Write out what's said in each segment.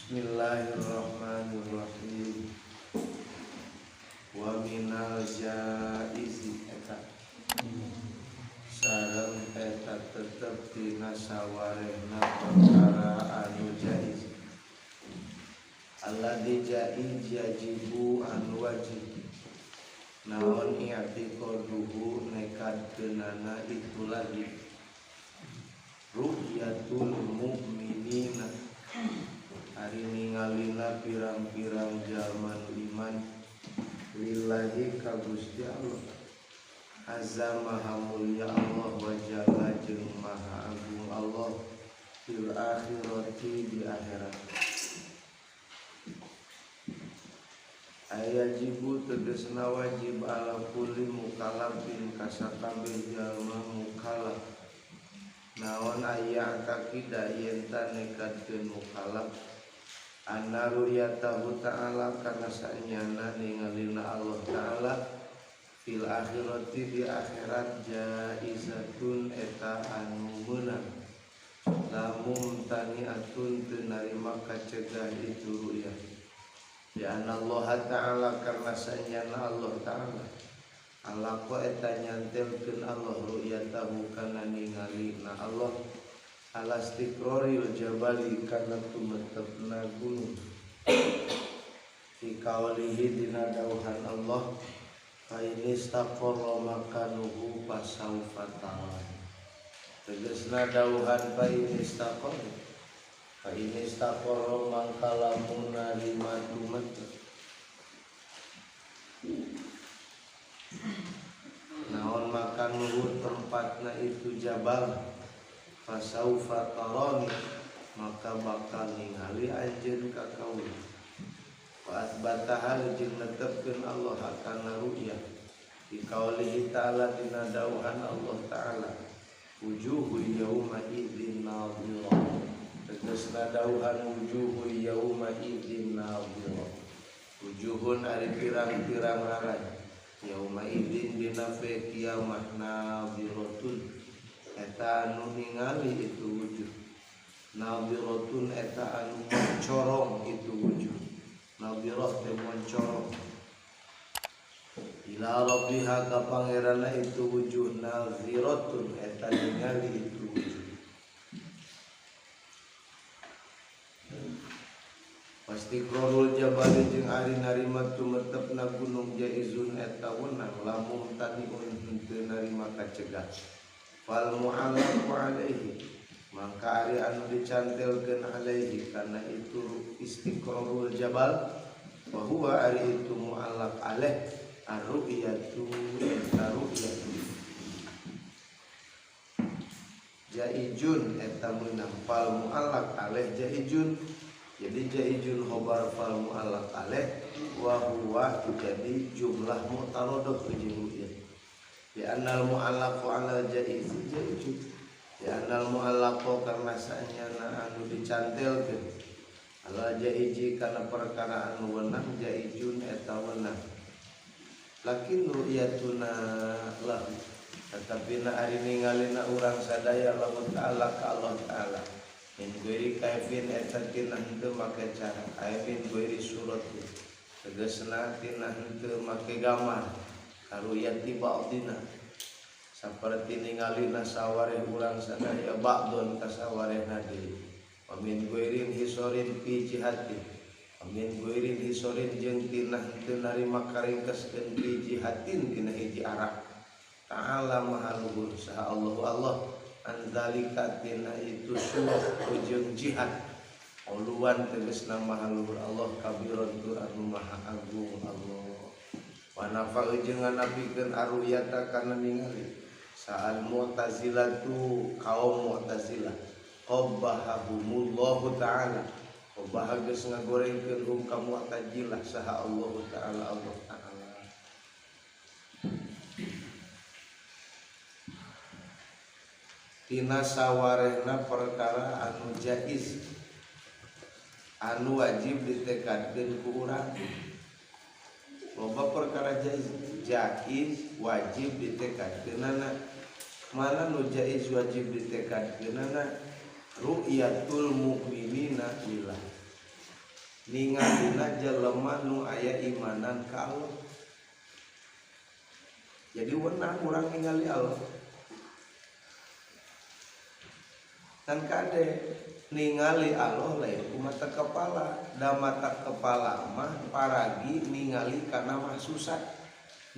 Bismillahirrahmanirrahim. Wa minal jaizi eta sareng eta tetep dina sawarehna perkara anu jaiz. Alladzi jaiz yajibu anu wajib. Naon i'tiqaduhu nekadkeunana itu lagi. Ru'yatul mu'minina ari ningalina pirang-pirang jalma nu iman lillahi ka Gusti Allah azza maha mulia Allah wa jalla jeung maha agung Allah fil akhirati di akhirat. Ayajibu tegasna wajib ala kulli mukallafin ka sakabeh jalma mukallaf. Naon aya takida yen ta nekadkeun mukallaf anna ru'yatahu ta'ala kana sanyana ningalina Allah ta'ala fil akhirati di akhirat jaizatun eta anu meunang lamun taniatun teu narima kacegah itu ru'yah ya Allah ta'ala karena sanyana Allah ta'ala alaqo eta nyantelkeun Allah ru'yatahu kana ningalina Allah ala istiqraril jabali kana tumetepna gunung fi qaulihi dina dawuhan Allah fa inistaqarra makanuhu fasaufa ta'ala. Tegasna dawuhan fa inistaqarra mangka lamun narima tumetep naon makanuhu tempatna itu jabal fasaufa tarani maka bakal ningali anjeun ka kaula. Wa asbataha jeung netepkeun Allah kana ru'yah di qaulihi ta'ala dina dawuhan Allah ta'ala wujuhu yauma idzin nadhirah. Tegasna dawuhan wujuhu yauma idzin nadhirah wujuhun ari pirang-pirang raray yauma idzin dina fe kiamah nadhiratun eta anu ningali itu wujuh nadhiratun eta anu mencorong itu wujuh nadhirah teh mencorong ila rabbiha ka pangeranna itu wujuh nadhiratun eta ningali itu wujuh. Pastiqrarul jabali jeung ari narima tumetepna gunung jaizun eta wenang lamun taniun henteu narima kacegah fal mu'allaqu alaihi mangka ari anu dicantelkeun alaihi kana itu istiqrarul jabal wa huwa ari itu mu'allaq alaih ar-ru'yatu eta ru'yah jaizun eta meunang fal mu'allaq alaih jaizun. Jadi jaizun khobar fal mu'allaq alaih wa huwa jadi jumlah mu'taradh jeung ru'yah. Di annal mu'allaqu 'alal jaizi jaizun. Di annal mu'allaqu karena sanyana anu dicantelkeun ala jaizi kana perkara anu wenang jaizun eta wenang. Lakin ru'yatuna lahu tetapi na ari ningalina urang sadaya lahu ta'ala ka Allah ta'ala min ghairi kaifin eta tina henteu make cara aibin ghairi surat tegasna tina henteu make gambar karuyati ba'dina saperti ningalina sawareh urang sadaya ba'don ka sawarehna deui wa min ghairin hisorin fi jihati wa min ghairin hisorin jeung tina henteu narima karingkeskeun fi jihatin dina hiji arah ta'ala maha luhur saha Allahu Allah anzalika tina itu surah ujung jihad uluan tegasna maha luhur Allah kabiron tur anu maha agung Allah wa nafa jeung nganapikeun aruyata kana ningali saal mu'tazilatu kaum mu'tazilah qabbahumullahu ta'ala qabbaha geus ngagorengkeun hum ka mu'tazilah saha Allah ta'ala Allah ta'ala. Tina sawarehna perkara anu jaiz anu wajib ditekadkeun ku urang. Loba perkara jaiz, jaiz wajib ditekadkeunana. Mana nu jaiz wajib ditekadkeunana? Ru'yatul mu'minina lillah. Ningalina jelema nu aya imanan ka Allah. Jadi wenang urang ningali Allah. Dan kade ningali Allah lain ku mata kepala, da mata kepala mah paragi ningali kana mahsusat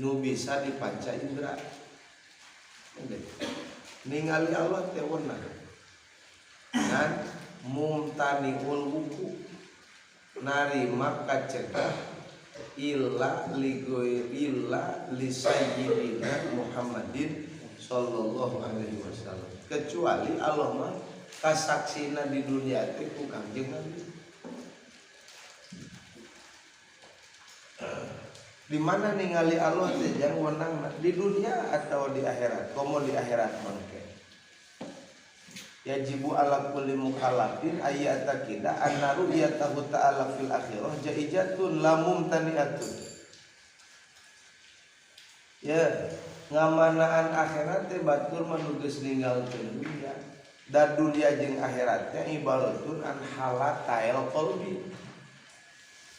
nu bisa dipanca indra. Ningali Allah teh wenang. Dan mumtaniul wuku narima kacegah illa ligoy illa li sayyidina Muhammadin sallallahu alaihi wasallam. Kecuali Allah mah kasaksina di dunia teh ku Kangjeng Nabi. Di mana ningali Allah teh jang wenang di dunia atau di akhirat? Komo di akhirat mangke. Yajibu ala kulli mukallafin ayyatakida anna ru'yatahu ta'ala fil akhirah jaizatun la mumtani'atun. Ya, ngamanaan akhirat teh batur mah nu geus ninggalkeun dunia. Dan dunia jeung akhirat teh ibaratun an halatail qalbi.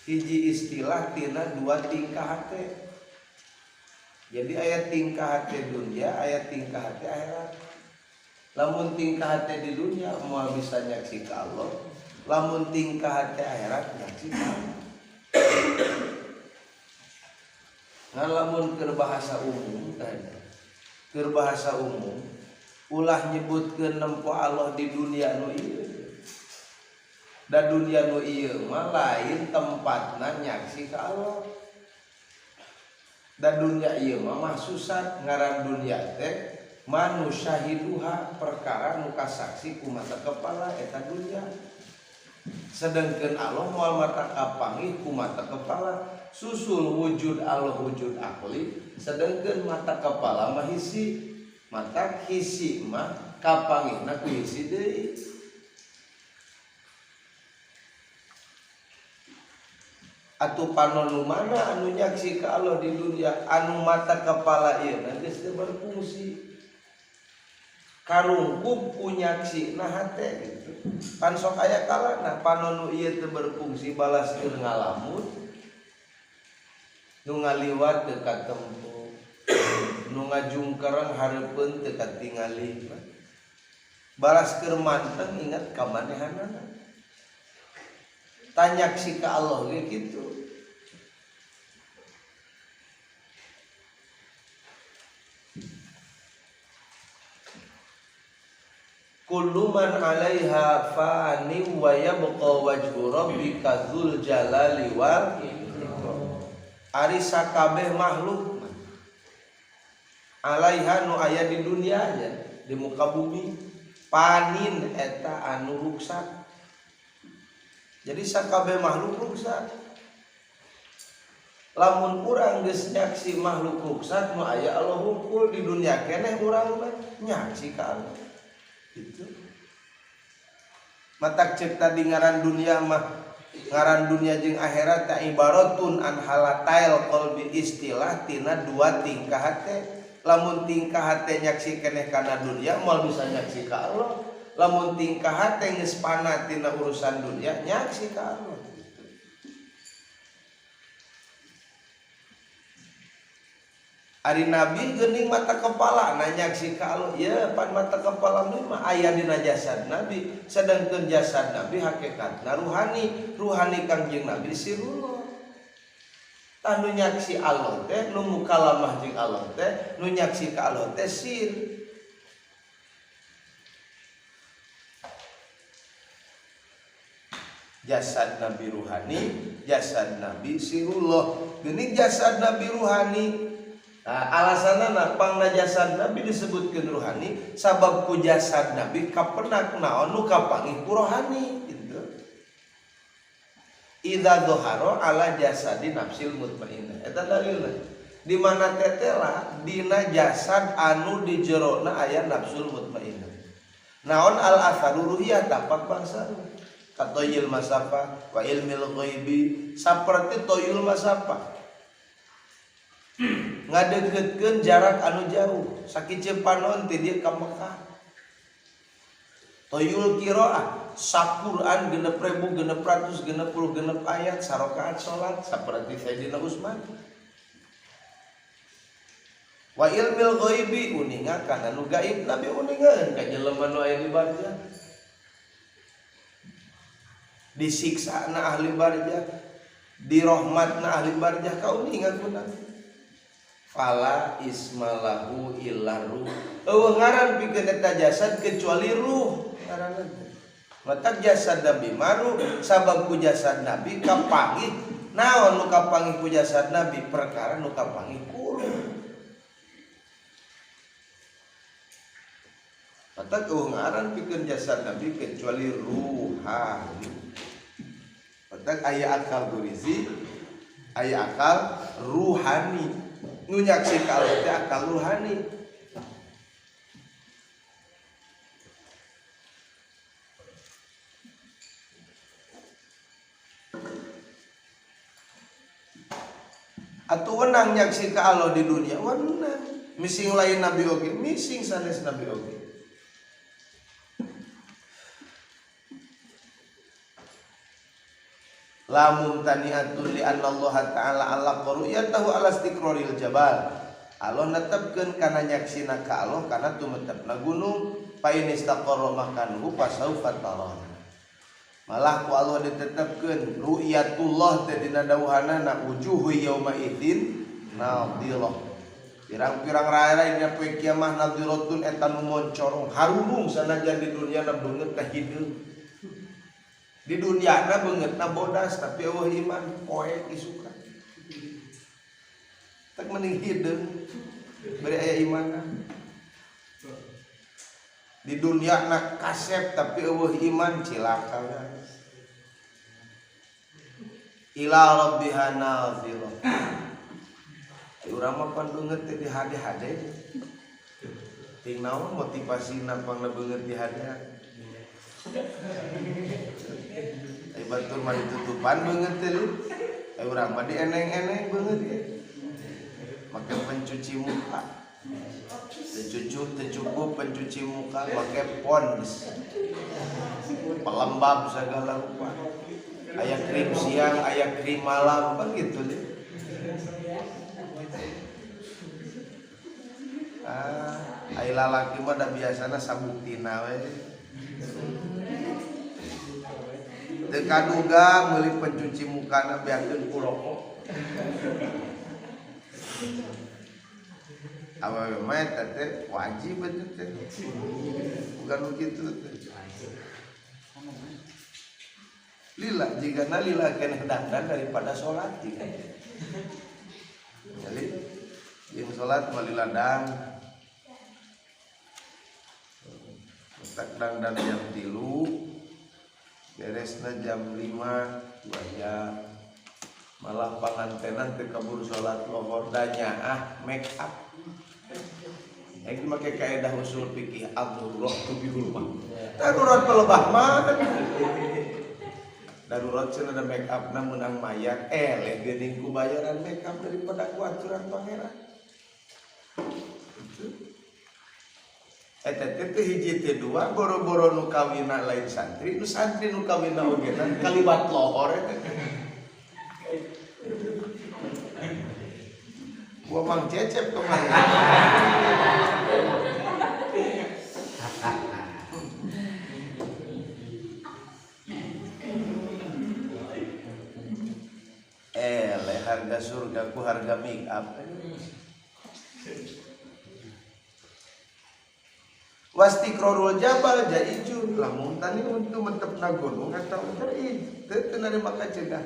Hiji istilah tina dua tingkah hate. Jadi aya tingkah hate dunia, aya tingkah hate akhirat. Lamun tingkah hate di dunia moal bisa nyaksi ka Allah, lamun tingkah hate akhirat nyaksi ka Allah. Nah, lamun keur bahasa umum tadi, keur bahasa umum ulah nyebutkeun nempo Allah di dunia nu ieu. Da dunia nu ieu mah lain tempatna nyaksi ka Allah. Da dunia ieu mah mahsusat, ngaran dunia teh manusyahiduha perkara nu kasaksi ku mata kepala eta dunia. Sedangkan Allah moal mata kapanggih ku mata kepala, susul wujud Allah wujud akli, sedangkan mata kepala mah hisi, mata hisi mah kapanggihna ku hisi deui. Atuh panon nu mana anu nyaksi ka Allah di dunia anu mata kepala ieu geus teu berfungsi. Karungkup ku nyaksina hate gitu. Pan sok aya kalana panon nu ieu teu berfungsi balas keur ngalamun nu ngaliwat teu katempo, nu ngajungkereng hareupeun teu katingali. Balas keur manteng ingat ka manehanana. Tanyaksi ka Allah ge kitu. Kullu man 'alaiha fani wa yabqa wajhu rabbika dzul jalali wal ikram. Ari sakabeh makhluk alaiha nu aya di dunia nya, di muka bumi, panin eta anu ruksak. Jadi sakabeh makhluk ruksak. Lamun urang geus nyaksi makhluk ruksak nu aya Allah hungkul di dunia keneh urang mah nyaksi ka Allah. Gitu. Matak ceuk tadi ngaran dunia mah ngaran dunia jeung akhirat ta ibaratun an halatail qalbi istilah tina dua tingkah hate. Lamun tingkah hate nyaksi keneh kana dunia moal bisa nyaksi ka Allah. Lamun tingkah hate geus pana tina urusan dunia nyaksi ka Allah. Ari Nabi geuning mata kepala nyaksi ka Allah. Ya pan mata kepala mah aya dina jasad Nabi, sedangkeun jasad Nabi hakikatna ruhani, ruhani Kangjeng Nabi sirullah. Tah nu nyaksi Allah teh nu mukalamah jeung Allah teh nu nyaksi ka Allah teh sir. Jasad Nabi ruhani, jasad Nabi sirullah. Geuning jasad Nabi ruhani. Nah, alasanana pangna jasad Nabi disebutkeun ruhani sabab ku jasad Nabi kapenak naon nu kapanggih ku rohani gitu. Idza dhahara ala jasadi nafsil mutmainnah. Eta dalilna. Di mana tetela dina jasad anu di jerona aya nafsul mutmainnah. Naon al atharu ruhiyah tapak bangsa. Katoyil masafa wa ilmil ghaibi, saperti toyul masafa. Ngadeukeutkeun jarak anu jauh, sakieu panon ti dieu ka Mekah. Toyul qiraah saquran 6666 ayat sarakaat salat saperti Sayyidina Utsman. Wa ilmil ghaibi uninga kana nu gaib Nabi uningaeun ka jelema nu aya di barzah. Disiksana ahli barzah, dirahmatna ahli barzah kauninga ku Nabi. Fala ismalahu illa ruh. Eueuh ngaran pikeun eta jasad kecuali ruh ngaranna. Matak jasad Nabi maru sabab ku jasad Nabi kapanggih naon nu kapanggih ku jasad Nabi perkara nu kapanggih ku ruh. Matak eueuh ngaran pikeun jasad Nabi kecuali ruhani. Matak aya akal gurizi, aya akal ruhani. Nu nyaksi ka Allah teh akal ruhani. Atuh wenang nyaksi ka Allah di dunia, wenang. Mising lain nabi oge, mising sanes nabi oge. La mumtani'atun li anna Allah ta'ala ala ru'yatahu ala istiqraril jabal. Allah netepkeun kana nyaksina ka Allah kana tumetepna gunung fa in istaqarra makanuhu fasaufa tarana. Malah ku Allah ditetepkeun ru'yatullah teh dina dawuhanana wujuhu yauma idzin nadhirah. Pirang-pirang rae-rae dina poe kiamah nadhiratun eta nu moncorong harurung sanajan di dunia na beungeut teh hideung. Di dunia na beungeutna bodas tapi eueuh iman poek isukan. Tak mending hideung bari aya imanna. Di dunia na kasep tapi eueuh iman cilaka guys. Ila rabbiha nazirah. Urang mah pan beungeut teh di hade-hade. Ting naon motivasina pangna beungeut di hade. Ai batur mah ditutupan beungeut teh. Ai urang mah dieneng-eneng beungeut teh. Make pencuci muka. Teu cukup pencuci muka make Pond's. Pelembab segala rupa. Aya krim siang, aya krim malam, kan gitu deh. Ah, ai lalaki mah da biasana sabuktina we. Teu kaduga meuli pencuci mukana beakeun ku rokok. Awewe mah eta teh wajib eta teh. Bukan begitu teh. Lila jigana lila keneh dandan daripada salat jigana. Jadi jeung salat mah lila dang. Tak dandan jam 3, beresna jam 5, 2 jam. Malah pangantenan teu kabur salat lohor danyaah make up. Ek make kaedah usul fikih ad-darurah tubihul mah. Darurat pelebah mah. Darurat cenah ada make up na meunang mayar, eleh geuning ku bayaran make up daripada ku aturan pangeran. Eta teh hiji teh dua boro-boro nu kawina lain santri, nu santri nu kawina oge kaliwat lohor eta. Gua Mang Cecep kemarin. Eleh harga surga ku harga make up. Wastiqrarul jabal jaijun lamun tani untuk mentepna gunung eta jaiz teu narima kacegah.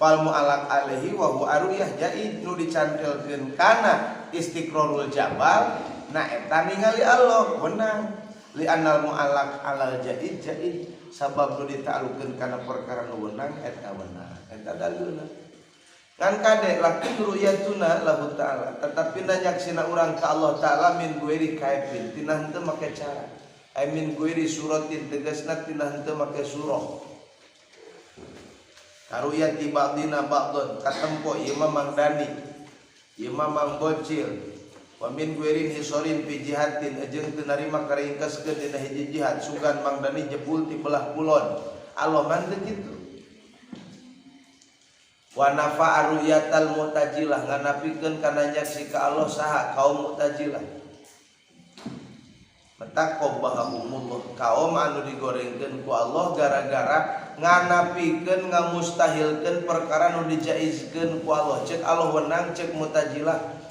Fal mu'alaq alaihi wa huwa aruyah jaiz nu dicantelkeun kana istiqrarul jabal na eta ningali Allah wenang li annal mu'alaq alal jaiz jaiz sabab nu dita'alukeun kana perkara nu wenang eta wenang eta dalilna. Ngan kade lakin ru'yatuna lahu ta'ala tetapi nanyaksina urang ka Allah ta'ala min guiri kaifin tina henteu make cara ai min guiri suratin tegasna tina henteu make surah karuyati ba'dina ba'don katempo ieu mah Mang Dani ieu mah Mang Bocil Wa min guerin hisorin fi jihatin jeung teu narima karingkeskeun dina hiji jihad sugan mangdani jebul ti belah kulon. Allah man teu kitu. Wa nafa'a ru'yatal mu'tazilah nganapikeun kana nyaksi ka Allah saha kaum mu'tazilah. Mata qabahumullah kaum anu digorengkeun ku Allah gara-gara nganapikeun ngamustahilkeun perkara nu dijaizkeun ku Allah. Cek Allah wenang cek mu'tazilah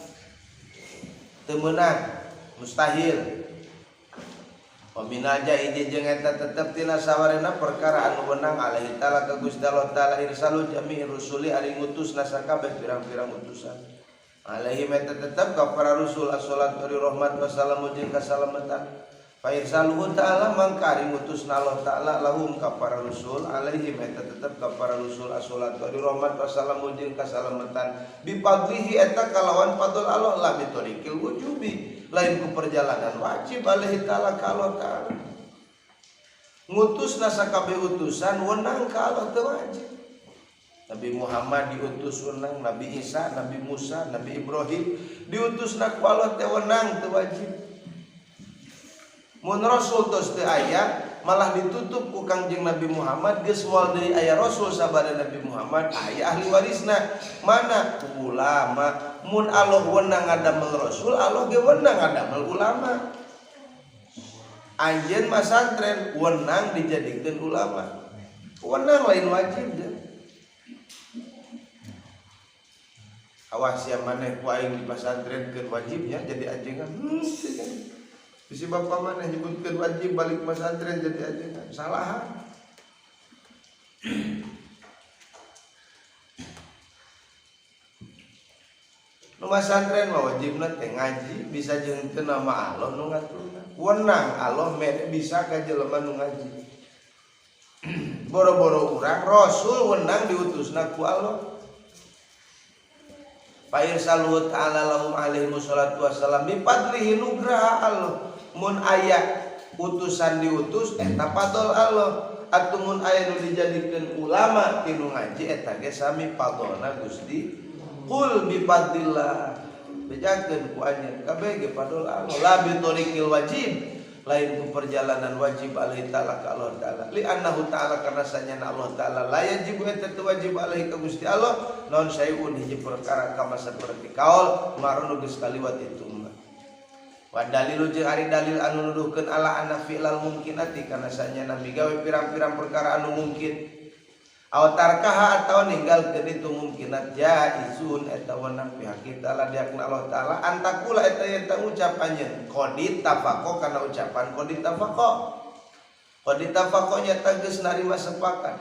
teu meunang, mustahil. Wa minal jaiz jeung eta tetep tina sawarena perkara anu wenang alaihi ta'ala ka Gusti Allah ta'ala irsalu jami'ir rusuli ari ngutusna sakabeh pirang-pirang utusan. Alaihi eta tetep ka para rusul as-salatu rahmat wa salamu jeung kasalamatan. Fa irsaluhu ta'ala mangka ari ngutusna Allah ta'ala lahum ka para rusul alaihi eta tetep ka para rusul as-salatu rahmat wa salamu jeung kasalamatan. Bi fadlihi eta kalawan fadl Allah la bi tariqil wujubi lain ku perjalanan wajib alaihi ta'ala ka Allah ta'ala. Ngutusna sakabeh utusan wenang ka Allah teu wajib. Nabi Muhammad diutus wenang, Nabi Isa, Nabi Musa, Nabi Ibrahim diutusna ku Allah teh wenang teu wajib. Mun rasul tos teu aya malah ditutup ku Kangjeng Nabi Muhammad geus moal deui aya rasul sabada Nabi Muhammad aya ahli warisna mana ulama. Mun Allah wenang ngadamel rasul, Allah ge wenang ngadamel ulama. Anjeun masantren wenang dijadikeun ulama. Wenang lain wajib deh. Awas ya maneh ku aing di pasantren keun wajibnya jadi ajengan. Bisi bapak maneh nyebutkeun wajib balik pasantren jadi ajengan. Salah. Nu masantren mah wajibna teh ngaji bisa jeung teu nama Allah nu ngaturna. Wenang Allah mere bisa ka jelema nu ngaji. Boro-boro urang rasul wenang diutusna ku Allah. Fa irsalu ta'ala lahum alaihi wassalatu wassalam bi fadlihi nugraha Allah. Mun aya utusan diutus eta fadl Allah. Atuh mun aya nu dijadikeun ulama tinu ngaji eta ge sami fadlna Gusti. Qul bi fadlillah. Bejakeun ku anjeun kabeh ge fadl Allah la bi tariqil wajib lain ku perjalanan wajib alaihi ta'ala ka Allah ta'ala. Li annahu ta'ala karena sanyana Allah ta'ala la yajibu eta teu wajib alaihi ka Gusti Allah naon sayun hiji perkara kama saperti kaul marun geus kaliwat itu mah. Wa dalilu jeung ari dalil anu nuduhkeun ala anna fi'lal mumkinati kana sanyana migawe pirang-pirang perkara anu mungkin aw tarkaha atawa ninggalkeun itu mungkinat jaizun eta wenang pihak kita la diakna Allah ta'ala antakula eta yen ta ucap anjeun qadit tafaqo kana ucapan qadit tafaqo qadit tafaqo nyata geus narima sepakat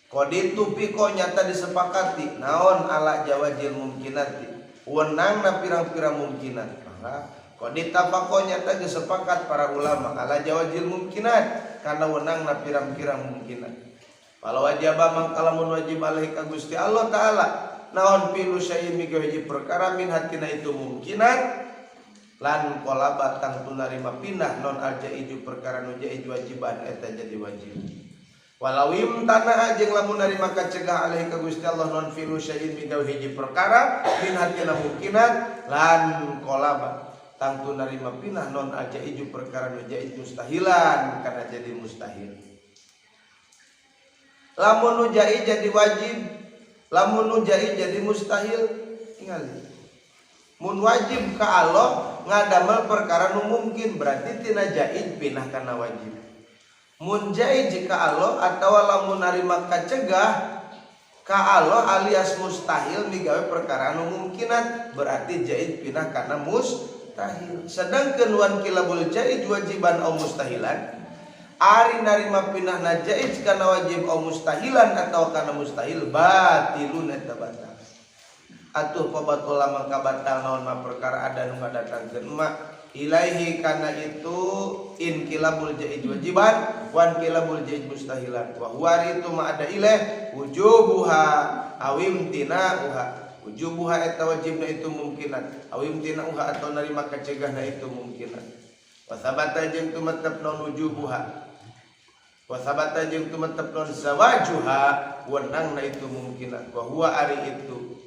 qadit tufiqo nyata disepakati naon ala jawazil mumkinati wenang na pirang-pirang mungkinat maka qadit tafaqo nyata geus sepakat para ulama ala jawazil mumkinat karena wenang na pirang-pirang mungkinat. Walau wajaba mangka lamun wajib alaihi ka Gusti Allah ta'ala naon pilu syai'in migawe hiji perkara min hatina itu mungkinat lan qalaba tangtu narima pindah non aljaiju perkara nu jaiz wajiban eta jadi wajib. Walau imtana jeung lamun narima kacegah alaihi ka Gusti Allah non filu syai'in migawe hiji perkara min hatina mungkinat lan qalaba tangtu narima pinah non aja iju perkara nu jaiz mustahilan karena jadi mustahil. Lamun nu jaiz jadi wajib, lamun nu jaiz jadi mustahil. Ingali. Mun wajib ka Allah ngadamel perkara nu mungkin berarti tina jaiz pinah kana wajib. Mun jaiz ka Allah atawa lamun narima kacegah ka Allah alias mustahil migawe perkara nu mungkinat berarti jaiz pinah kana mustahil. Sedangkan wan kilabul jaiz wajiban au mustahilan ari narima pinahna jaiz kana wajib au mustahilan atau kana mustahil batilun eta batal. Atuh pabatul mangka batal naon mah perkara ada nu ngadatangkeun ma ilaihi kana itu inkilabul jaiz wajiban wan kilabul jaiz mustahilan wa huwa itu ma ada ilaih wujubuha awim tinauha wujubuha eta wajibna itu mungkinat awim tinauha atau narima kacegahna itu mungkinat wa sabata jeung tumetep non wujubuha wa sabata jeung tumetep non zawajuha wenangna itu mungkinat wa huwa ari itu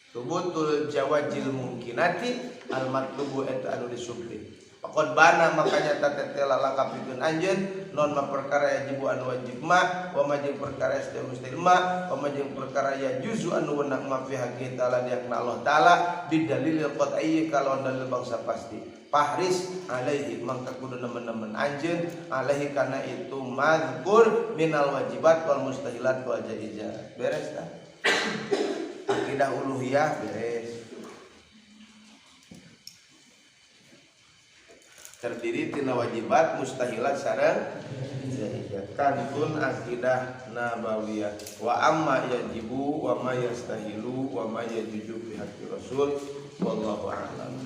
Subutul jawajil mungkinati al matlubu eta anu disubri. Pakon bana makanya tatetela lakapikeun anjeun non ma perkara yajibu anu wajib ma wa ma jeung perkara mustahil ma wa ma jeung perkara ya juzu anu wenang ma fi haqqi ta'ala diakna Allah ta'ala bidalilil qat'i kalau dalil bangsa pasti. Pahris alaihi mangka kudu nemen-nemen anjeun alaihi kana itu mazkur minal wajibat wal mustahilat wal jaizat. Beres tah? Akidah uluhiyah beres. Terdiri tina wajibat mustahilat sareng jaizat. Kantun akidah nabawiyah wa amma yajibu wa ma yastahilu wa ma yajuju fi haqqi rasul wallahu a'lam.